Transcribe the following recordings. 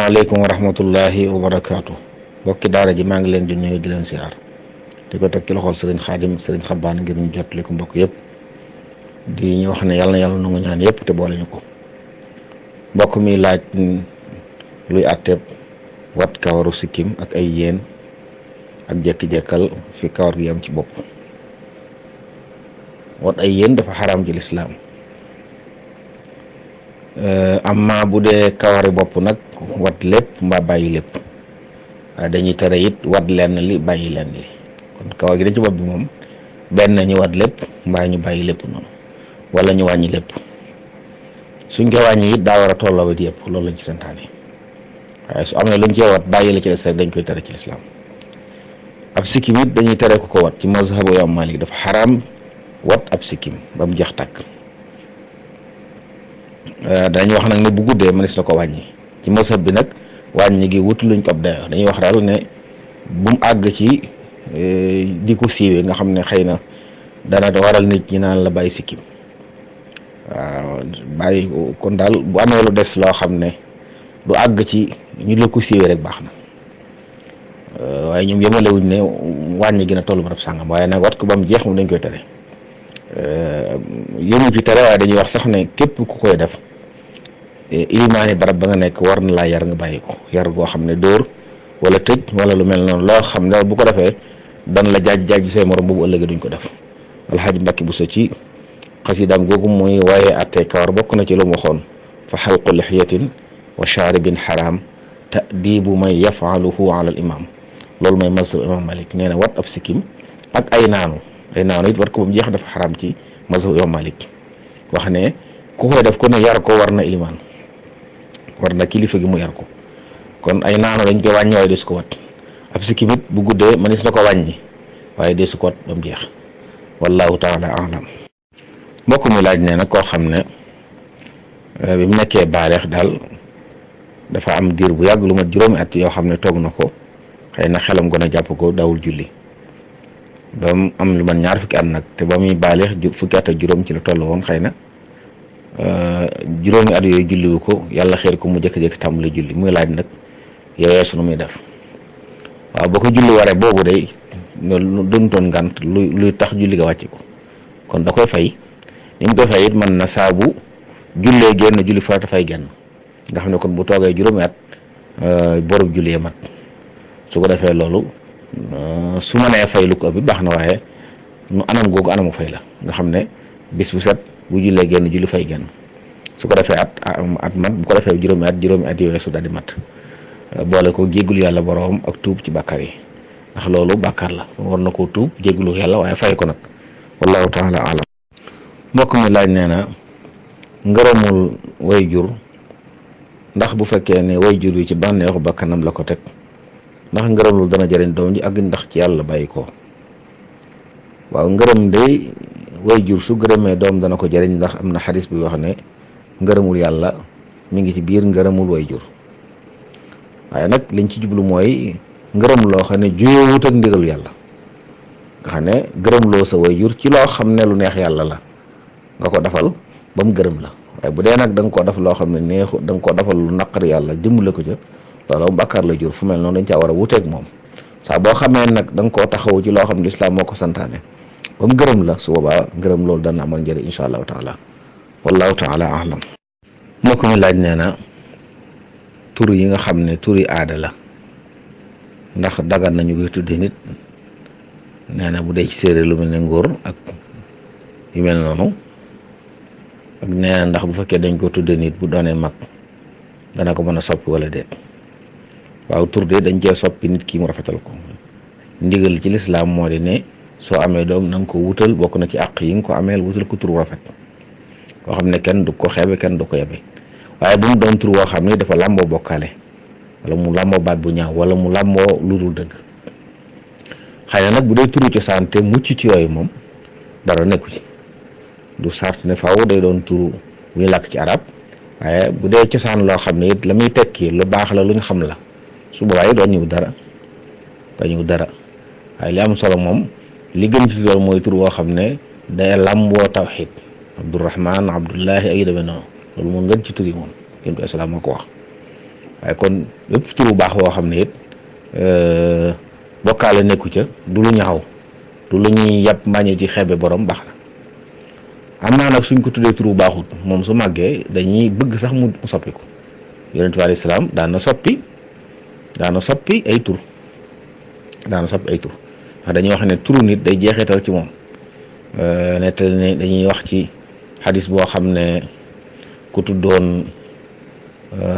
asalaamaaleykum wa rahmatullahi wa barakaatu. Bokki daara ji maa ngi leen di nuyu di leen siyaar di ko teg ci loxol sëriñ Xaadim sëriñ Xabaan ngir ñu jottali ko mbokk yëpp di ñu wax ne yàlla na yàlla nangu ñaan yëpp te boole ñu ko. mbokk mi laaj luy àtteeb wat kawaru sikkim ak ay yéen ak jekki-jekkal fi kawar gi yam ci bopp. wat ay yéen dafa xaraam ci lislaam. amma bu dee kawari bopp nag wat lépp mbaa bàyyi lépp waaye dañuy tere it wat lenn li bàyyi lenn li kon kawar gi da ci bopp bi moom benn ñu wat lépp mbaa ñu bàyyi lépp noonu wala ñu wàññi lépp. suñ ko wàññi it daa war a tolloo wet yëpp loolu lañ ci santaane waaye su amee luñ cee wat bàyyi la ci des rek dañ koy tere ci lislaam. ab sikkim it dañuy tere ku ko wat ci mazhabu Imaam Maalik dafa xaraam wat ab sikkim ba mu jeex tàkk. dañuy wax nag ne bu guddee mënees na ko wàññi ci mazhab bi nag wàññi gi wutu luñ ko ab dayo dañuy wax daal ne bu mu àgg ci di ko siiwee nga xam ne xëy na dana waral nit ñi naan la bàyyi sikkim. waaw bàyyi kon daal bu amee lu des loo xam ne du àgg ci ñu la ko siiwee rek baax na waaye ñoom yemalewuñ ne wàññi gi na tollu barab sàngam waaye nag wat ko ba mu jeex moom dañ koy tere. yëmu ci tere waaye dañuy wax sax ne képp ku koy def ilimaani barab ba nga nekk war na laa yar nga bàyyi ko yar goo xam ne dóor wala tëj wala lu mel noonu loo xam ne bu ko defee dan la jaaj say morom boobu ëllëgee duñ ko def. alxaaji Mbàkke Buso ci xasidaam googu muy waaye attee kawar bokk na ci lu mu waxoon fa xalqu lixyatin wa shaaribin xaraam ta'dibu man yafaluhu ala al imam loolu mooy mazhab Imam Malik nee na wat ab sikkim ak ay naanu it war ko ba mu jeex dafa xaraam ci mazhab Imam Malik wax ne ku koy def ko ne yar ko war na ilimaan war na kilifa gi mu yar ko kon ay naanu dañ koy wàññi waaye desu ko wat ab sikkim it bu guddee mënees na ko wàññi waaye desu ko wat ba mu jeex wallahu taala alam. mbokk mi laaj nee na koo xam ne bi mu nekkee baareex daal dafa am diir bu yàgg lu mat juróomi at yoo xam ne toog na ko xëy na xelam gën a jàpp ko daawul julli ba mu am lu mat ñaar fukki at nag te ba muy baaleex fukki at ak juróom ci la toll woon xëy na juróomi at yooyu julliwu ko yàlla xeer ko mu jékki-jékki tàmbali julli muy laaj nag yooyee sunu muy def waaw boo ko julli waree boobu day doontoon ngànt luy tax julli ga wàcc ko kon da koy fay. ni mu koy fay it mën na saabu jullee génn julli farata fay génn nga xam ne kon bu toogee juróomi at borub jullee mat su ko defee loolu su ma nee fay lu ko ëpp baax na waaye nu anam googu anamu fay la nga xam ne bis bu set bu jullee génn julli fay génn su ko defee at mat bu ko defee juróomi at yooyu su daal di mat boole ko jéggul yàlla boroom ak tuub ci bàkkaar yi ndax loolu bàkkaar la war na koo tuub jéggulu yàlla waaye fay ko nag wallahu taala alam. mbokk mi laaj nee na ngërëmul way jur ndax bu fekkee ne way jur yi ci bànneexu bakkanam la ko teg ndax ngërëmul dana jëriñ doom ji ak ndax ci yàlla bàyyi ko. waaw ngërëm de way jur su gërëmee doom dana ko jëriñ ndax am na xadis bi wax ne ngërëmul yàlla mi ngi ci biir ngërëmul way jur waaye nag liñ ci jublu mooy ngërëm loo xam ne juyewut ak ndigalu yàlla nga xam ne gërëm loo sa way jur ci loo xam ne lu neex yàlla la nga ko defal ba mu gërëm la waaye bu dee nag da nga koo def loo xam ne neexu da nga koo defal lu naqari yàlla jëmale ko ca loolu bàkkaar la jur fu mel noonu dañ caa war a wuteeg moom saa boo xamee nag da nga koo taxawu ci loo xam ne lislaam moo ko santaane ba mu gërëm la su boobaa gërëm loolu dana amal njëriñ incha allahu taala wallahu taala alam. moo ko ñu laaj nee na tur yi nga xam ne turi aada la ndax dagan nañu koy tudde nit nee na bu dee ci séeréer lu mel ne ngóor ak yu mel noonu ak nee na ndax bu fekkee dañ ko tudde nit bu doonee mag dana ko mën a soppi wala déet. waaw tur de dañ cee soppi nit ki mu rafetal ko ndigal ci lislaam moo di ne soo amee doom na nga ko wutal bokk na ci àq yi nga ko ameel wutal ko tur rafet koo xam ne kenn du ko xeebe kenn du ko yebe waaye bu mu doon tur woo xam ne dafa làmboo bokkaale wala mu làmboo baat bu ñaaw wala mu làmboo lu dul dëgg. xëy na nag bu dee turu cosaan te mucc ci yooyu moom dara nekku ci du sart ne faaw day doon turu bu ñu làkk ci arab waaye bu dee cosaan loo xam ne it la muy tekki lu baax la lu ñu xam la su boobaa doo ñëw dara waaye li am solo moom li gën ci loolu mooy tur woo xam ne day làmboo tawxiid Abdourahman Abdullahi ay demee noonu loolu moo gën ci tur yi moom yéen islaam moo ko wax waaye kon lépp turu baax woo xam ne it bokkaale nekku ca du lu ñaaw du lu ñuy yàpp mbàññe ci xeebe borom baax na. am naa nag suñ ko tuddee turu baaxut moom su màggee dañuy bëgg sax mu soppi ko yonent bi alayhi salaam daan na soppi ay tur ndax dañuy wax ne turu nit day jeexital ci moom nettal ne dañuy wax ci xadis boo xam ne ku tuddoon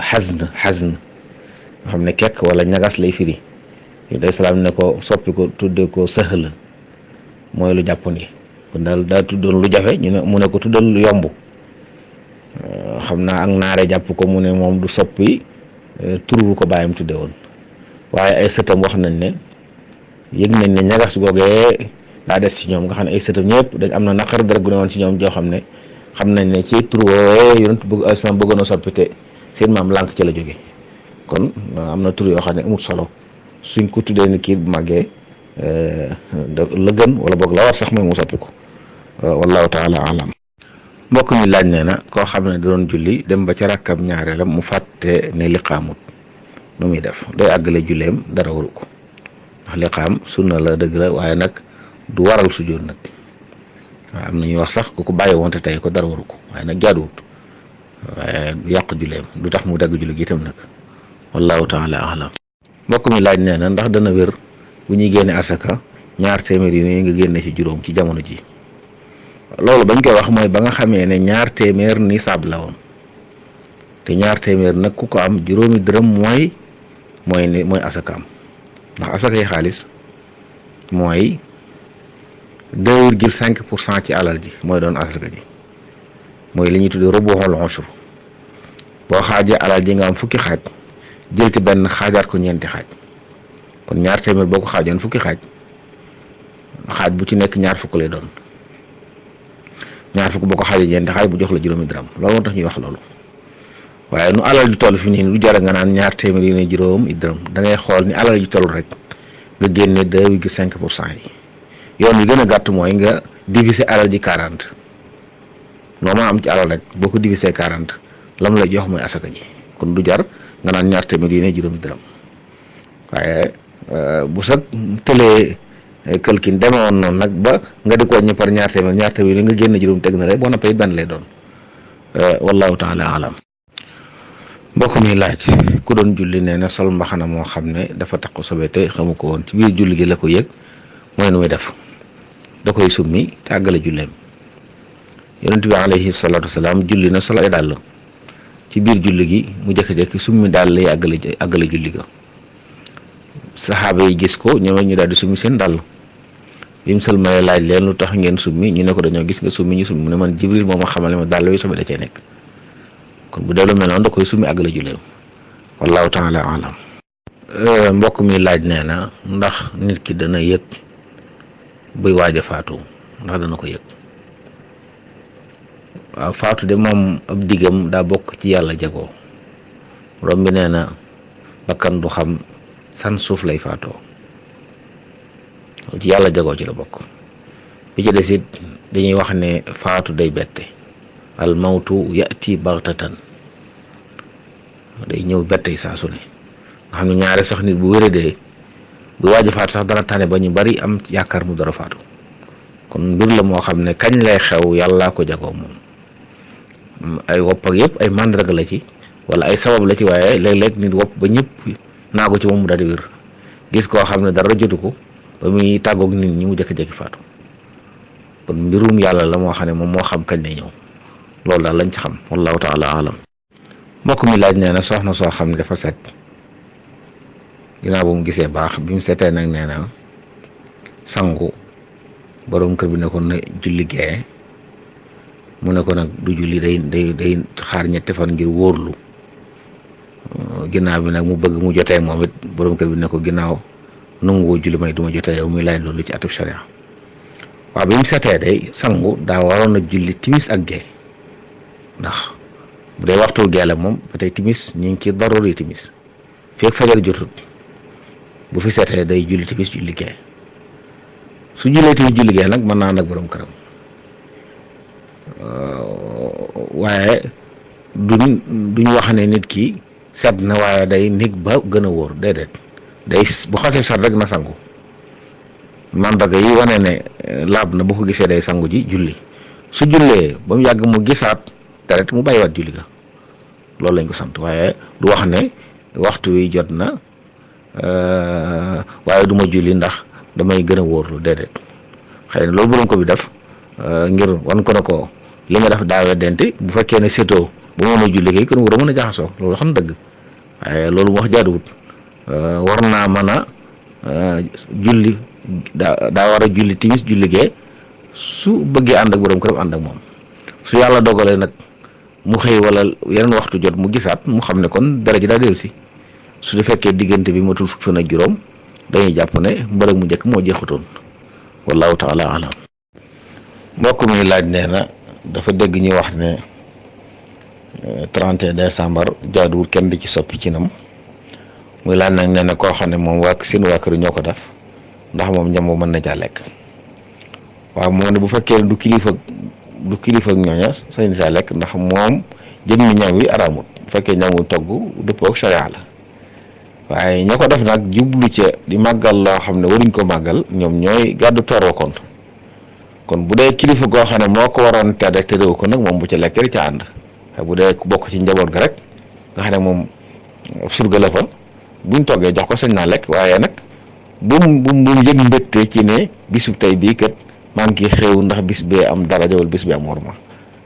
xasn nga xam ne kekk wala ñagas lay firi yonent bi salaam ne ko soppi ko tuddee ko sëhl mooy lu jàppandi kon daal daa tuddoon lu jafe mu ne ko tuddal lu yomb xam naa ak naare jàpp ko mu ne moom du soppi tur bu ko bàyyam tudde woon waaye ay sëtam wax nañ ne yëg nañ ne ñagas googee daa des ci ñoom nga xam ne ay sëtam ñëpp dañ am na naqar dara gu ne woon ci ñoom joo xam ne xam nañ ne ci tur woowee yonent bëggoon a soppi te seen maam lànk ci la jóge kon am na tur yoo xam ne amul solo suñ ko tuddee ni kii bu màggee la gën wala boog la war sax mooy mu soppi ko wallahu taala alam. mbokk mi laaj nee na koo xam ne da doon julli dem ba ca rakkam ñaareelam mu fàtte ne liqaamut nu muy def doy àggale julleem dara waru ko ndax liqaam sunna la dëgg la waaye nag du waral sujjóot nag waaw am na ñuy wax sax ku ko bàyyi woon te tey ko dara waru ko waaye nag jaaduwut waaye du yàq julleem du tax mu dagg julli gi itam nag wallahu taala alam. mbokk mi laaj nee na ndax dana wér bu ñuy génne asaka 200 yi nga génne ci juróom ci jamono ji loolu bañ koy wax mooy ba nga xamee ne 200 nisaab la woon te 200 nag ku ko am juróomi dërëm mooy asakaam ndax asakay xaalis mooy 2,5% ci alal ji mooy doon asaka ji mooy li ñuy tuddee rubuhul ushur boo xaajee alal ji nga am fukki xaaj jël ci benn xaajaat ko ñeenti xaaj kon 200 boo ko xaajoon fukki xaaj bu ci nekk 20 lay doon 20 boo ko xaajee ñeenti xaaj bu jox la juróomi dërëm loolu moo tax ñuy wax loolu waaye nu alal ji toll fi nii lu jar nga naan 200 yi ne juróomi dërëm da ngay xool ni alal ji toll rek nga génne 2,5% yi yoon wi gën a gàtt mooy nga diviser alal ji 40 loo ma am ci alal rek boo ko diviser 40 lam lay jox mooy asaka ji kon du jar nga naan 200 yi ne juróomi dërëm waaye bu sax tëlee këlkin deme woon noonu nag ba nga di ko wàññi par 200 yi nga génn juróom teg na rek boo noppee benn lay doon wallahu taala alam. mbokk mi laaj ku doon julli nee na sol mbaxana moo xam ne dafa takku sobe te xamu ko woon ci biir julli gi la ko yëg mooy nu muy def da koy summi te àggale julleem yonent bi alayhi salaatu wasalaam julli na sol ay dàll ci biir julli gi mu jékki-jékki summi dàll lay àggale julli ga saxaaba yi gis ko ñoom ñu daal di summi seen dàll bi mu sëlmalee laaj leen lu tax ngeen summi ñu ne ko dañoo gis nga summi ñu summi mu ne man Jibril moo ma xamale ma dàll wi sobe da cee nekk kon bu dee lu mel noonu da koy summi àggale julleem wallahu taala alam. mbokk mi laaj nee na ndax nit ki dana yëg buy waaj a faatu ndax dana ko yëg waaw faatu de moom ab diggam daa bokk ci yàlla jagoo borom bi nee na bakkan du xam san suuf lay faatoo ci yàlla jagoo ci la bokk bi ci des it dañuy wax ne faatu day bette al mawtu yati baxtatan day ñëw bette saa su ne nga xam ne ñaare sax nit bu wéradee bu waaj a faatu sax dana tane ba ñu bari am yaakaar mu dara faatu kon mbir la moo xam ne kañ lay xew yàllaa ko jagoo moom ay wopp ak yëpp ay màndarga la ci wala ay sabab la ci waaye léeg-léeg nit wopp ba ñëpp naa ko ci moom mu daal di wér gis koo xam ne dara jotu ko ba muy tàggoog nit ñi mu jékki-jékki faatu kon mbirum yàlla la moo xam ne moom moo xam kañ lay ñëw loolu daal lañ ci xam wallahu taala alam. mbokk mi laaj nee na soxna soo xam ne dafa set ginnaaw ba mu gisee baax bi mu setee nag nee na sangu borom kër bi ne ko na julli gee mu ne ko nag du julli day xaar ñetti fan ngir wóorlu ginnaaw bi nag mu bëgg mu jotee moom it borom kër bi ne ko ginnaaw nanguwoo julli may duma jotee yow muy laaj loolu ci atub sharia waaw bi mu setee day sangu daa waroon a julli timis ak gee ndax bu dee waxtu gee la moom ba tey timis ñu ngi ci daruri timis fekk fajar jotut bu fi setee day julli timis julli gee su jullee timis julli gee nag mën naa nag borom këram waaye duñ wax ne nit ki sedd na waaye day néeg ba gën a wóor déedéet day bu xasee sedd rek na sangu mandarga yi wane ne laab na bu ko gisee day sangu ji julli su jullee ba mu yàgg mu gisaat deret mu bàyyiwaat julli ga loolu lañ ko sant waaye du wax ne waxtu wi jot na waaye du ma julli ndax damay gën a wóorlu déedéet xëy na loolu borom ko bi def ngir wan ko ne ko li nga def daawee dente bu fekkee ne sétoo ba mën a julli kay kon war a mën a jaxasoo loolu xam dëgg waaye loolu mu wax jaaduwut war naa mën a julli daa war a julli timis julli gee su bëggee ànd ak borom këram ànd ak moom su yàlla dogalee nag mu xëy wala yeneen waxtu jot mu gisaat mu xam ne kon dara ji daa dellu si su di fekkee diggante bi matul fukki fan ak juróom dañuy jàpp ne mbërëg mu njëkk moo jeexutoon wallahu taala alam. mbokk mi laaj nee na dafa dégg ñu wax ne 31 décembre jaaduwul kenn di ci soppi ci nam muy laaj nag nee na koo xam ne moom seen waa kër ñoo ko def ndax moom ñam mën na caa lekk waaw moom ne bu fekkee du kilifa ak ñooña sañ caa lekk ndax moom jëmmi ñam wi araamut bu fekkee ñam wu togg dëppoo ak sharia la waaye ña ko def nag jublu ca di màggal loo xam ne waruñ ko màggal ñoom ñooy gàddu tooroo kon bu dee kilifa goo xam ne moo ko waroon tere te réew ko nag moom bu ca lekk rek ca ànd bu dee ku bokk ci njaboot ga rek nga xam ne moom surga la fa buñ toggee jox ko sañ naa lekk waaye nag bu mu yëg mbégte ci ne bisu tey bii kat maa ngi ciy xéew ndax bis bee am daraja wala bis bee am worma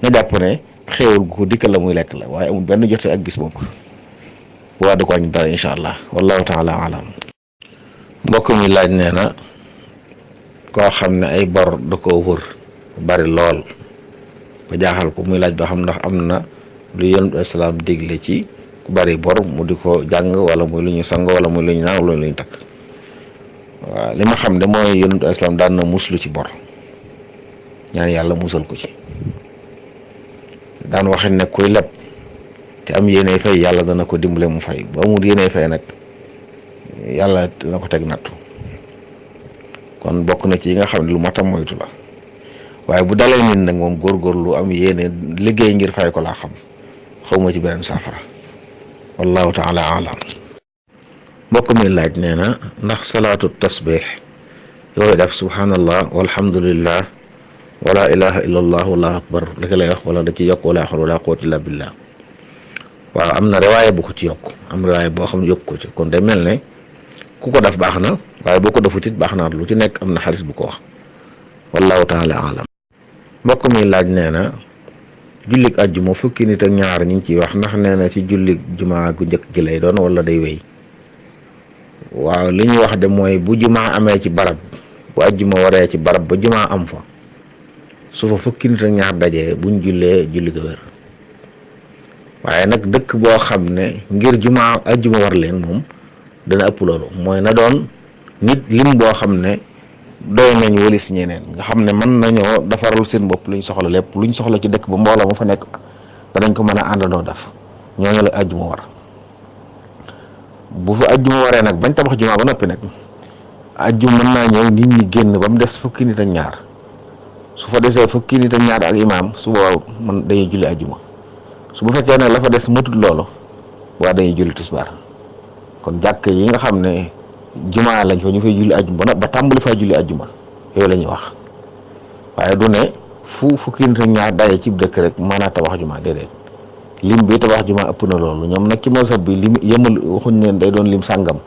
na jàpp ne xéewal gu ko dikkal la muy lekk la waaye amul benn jotee ak bis boobu bu waa da ko ñu dara incha allah wallahu taala alam. mbokk mi laaj nee na koo xam ne ay bor da koo wër bari lool ba jaaxal ko muy laaj ba xam ndax am na lu yonent islaam digle ci ku bari bor mu di ko jàng wala muy lu ñu sang wala muy lu ñu naan wala lu ñu takk waaw li ma xam de mooy yonent islaam daan na muslu ci bor ñaan yàlla musal ko ci daan waxit ne kuy leb te am yéenay fay yàlla dana ko dimbale mu fay bu amul yéenay fay nag yàlla dana ko teg nattu kon bokk na ci yi nga xam ne lu matam moytu la waaye bu dalee nit nag moom góorgóorlu am yéene liggéey ngir fay ko laa xam xawma ci beneen saafara wallahu taala alam. mbokk mi laaj nee na ndax salaatu tasbih yooyu def subhanallah walhamdulillah wala ilaha illallah wallahu akbar la ko lay wax wala da ci yokk wala hawla wala quwwata illa billah waaw am na riwaaya bu ko ci yokk am riwaaya boo xam ne yokk ko ci kon day mel ne ku ko def baax na waaye boo ko defut it baax na lu ci nekk am na xaalis bu ko wax wallahu taala alam. mbokk mi laaj nee na jullik àjjuma fukki nit ak ñaar ñu ngi ciy wax ndax nee na ci jullik jumaa gu njëkk gi lay doon wala day wéy waaw li ñuy wax de mooy bu jumaa amee ci barab bu àjjuma waree ci barab ba jumaa am fa su fa fukki nit ak ñaar dajee buñ jullee julli ga wér waaye nag dëkk boo xam ne ngir jumaa àjjuma war leen moom dana ëpp loolu mooy na doon nit lim boo xam ne doy nañ walis ñeneen nga xam ne mën nañoo defaral seen bopp luñ soxla lépp luñ soxla ci dëkk ba mbooloo mu fa nekk danañ ko mën a àndandoo def ñooñu la àjjuma war bu fa àjjuma waree nag bañ tabax jumaa ba noppi nag àjjuma mën naa ñëw nit ñi génn ba mu des fukki nit ak ñaar su fa desee fukki nit ak ñaar ak imaam su boobaa man dañuy julli àjjuma su bu fekkee nag la fa des matut loolu waa dañuy julli tisbaar kon jàkk yi nga xam ne jumaa lañ fa ñu fay julli àjjuma ba tàmbali faa julli àjjuma yooyu la ñuy wax waaye du ne fukki nit ak ñaar daje ci dëkk rek mën a tabax jumaa déedéet lim bi tabax jumaa ëpp na loolu ñoom nag ci mazhab bi lim yëmal waxuñ ne day doon lim sàngam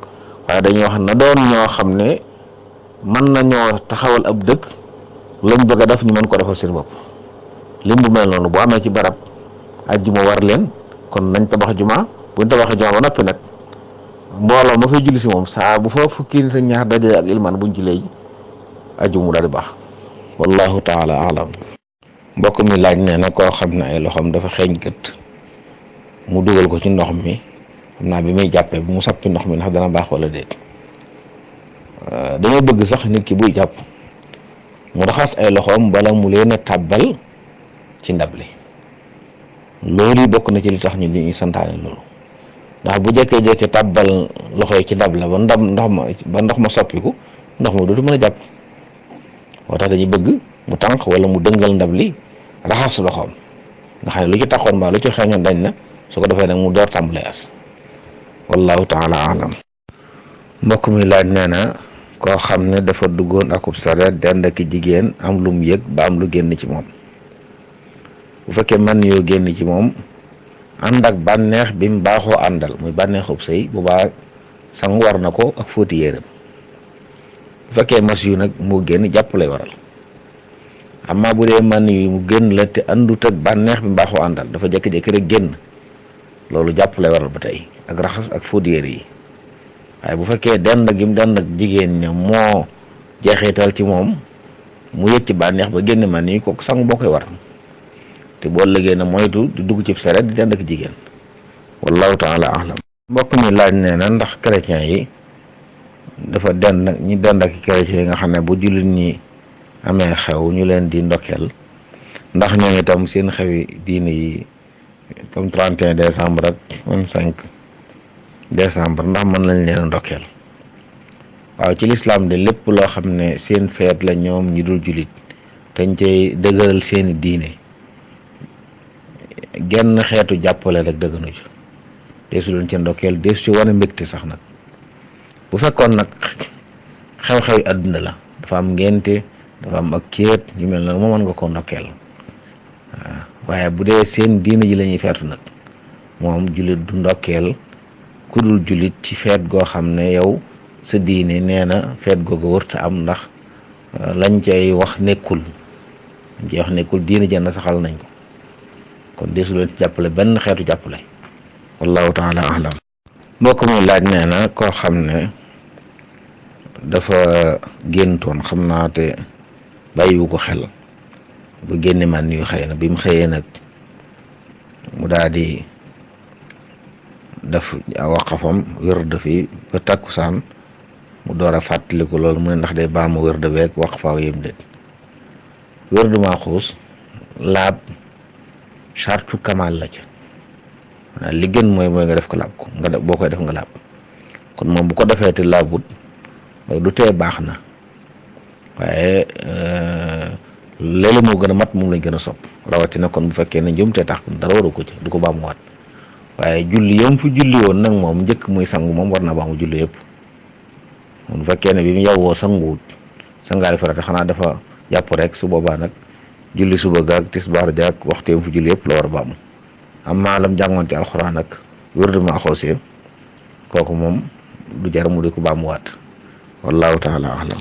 waaye dañuy wax na doon ñoo xam ne mën nañoo taxawal ab dëkk lañ bëgg a def ñu mën ko defal seen bopp lim bu mel noonu boo amee ci barab àjjuma war leen kon nañ tabax jumaa buñ tabaxee jumaa ba noppi nag mbooloo ma fay julli si moom saa bu fa fukki nit ak ñaar dajee ak ilmaan buñ jullee ji àjjuma mu daal di baax wallahu taala alam. mbokk mi laaj nee na koo xam ne ay loxoom dafa xeeñ gët mu dugal ko ci ndox mi xam naa bi muy jàppee bu mu sappi ndox mi ndax dana baax wala déet dama bëgg sax nit ki buy jàpp mu raxas ay loxoom bala mu leen a tàbbal ci ndab li loolu yi bokk na ci li tax ñu li ñuy santaane loolu ndax bu jekkee-jekkee tàbbal loxo yi ci ndab la ba ndox ma soppiku ndox ma dootu mën a jàpp moo tax dañuy bëgg mu tànq wala mu dëngal ndab li raxas loxoom nga xam ne lu ci taxoon mbaa lu ci xeeñoon dañ na su ko defee nag mu door tàmbalee as wallahu taala alam. mbokk mi laaj nee na koo xam ne dafa duggoon akub sareet dend ak jigéen am lum yëg ba am lu génn ci moom. bu fekkee man yoo génn ci moom ànd ak bànneex bi mu baaxoo àndal muy bànneexub sëy bu baax sangu war na ko ak fóoti yéeram. bu fekkee mas yu nag moo génn jàpp lay waral. amma bu dee man yu mu génn la te àndut ak bànneex bi mu baaxoo àndal dafa jékki-jékki rek génn loolu jàpp lay waral ba tey ak raxas ak fóoti yére yi. waaye bu fekkee dend gi mu dend ak jigéen ña moo jeexital ci moom mu yëg ci bànneex ba génn man yi kooku sangu boo koy war te boo lëgee na moytu di dugg ci sareet di dend ak jigéen wallahu taala alam. mbokk mi laaj nee na ndax chrétien yi dafa dend ñi dend ak chrétien yi nga xam ne bu jullit ñi amee xew ñu leen di ndokkeel ndax ñooñu itam seen xewi diine yi comme 31 décembre ak 25 décembre ndax mën lañ leen ndokkeel. waaw ci lislaam de lépp loo xam ne seen feet la ñoom ñi dul jullit dañ cay dëgëral seeni diine genn xeetu jàppale rek dëgganu ci deesu leen ci ndokkeel deesu ci wane mbégte sax nag. bu fekkoon nag xew-xewi àdduna la dafa am ngénte dafa am ak céet yu mel noonu moo mën nga ko ndokkeel waaw waaye bu dee seen diine ji la ñuy feetu nag moom jullit du ndokkeel ku dul jullit ci feet goo xam ne yow sa diine nee na feet googu wërta am ndax lañ cay wax nekkul diine jënd saxal nañ ko kon deesu leen ci jàppale benn xeetu jàppale wallahu taala alam. mbokk mi laaj nee na koo xam ne dafa géntoon xam naa te bàyyiwu ko xel ba génne man yu xëy na bi mu xëyee nag mu daal di def waqafam wërd fi ba takkusaan mu door a fàttaliku loolu mu ne ndax day baamu wërd beeg waqfaaw yëm déet. wërd maaxuus laab chartu kamal la ca li gën mooy nga def ko laab ko nga def boo koy def nga laab kon moom bu ko defee te laabut du tee baax na waaye loolu moo gën a mat moom lañ gën a sopp rawatina kon bu fekkee ne njum te tax dara waru ko ci du ko baamuwaat waaye julli yam fu julli woon nag moom njëkk muy sangu moom war na baamu julli yëpp bu fekkee ne bi mu yewwoo sanguwut sangaari farata xanaa dafa jàpp rek su boobaa nag julli suba gaag tisbaar jaag waxtu yam fu julli yëpp la war a baamu. amma lam jàngoon ci alxuraan ak wërdu ma xoosee kooku moom du jar mu di ko baamuwaat wallahu taala alam.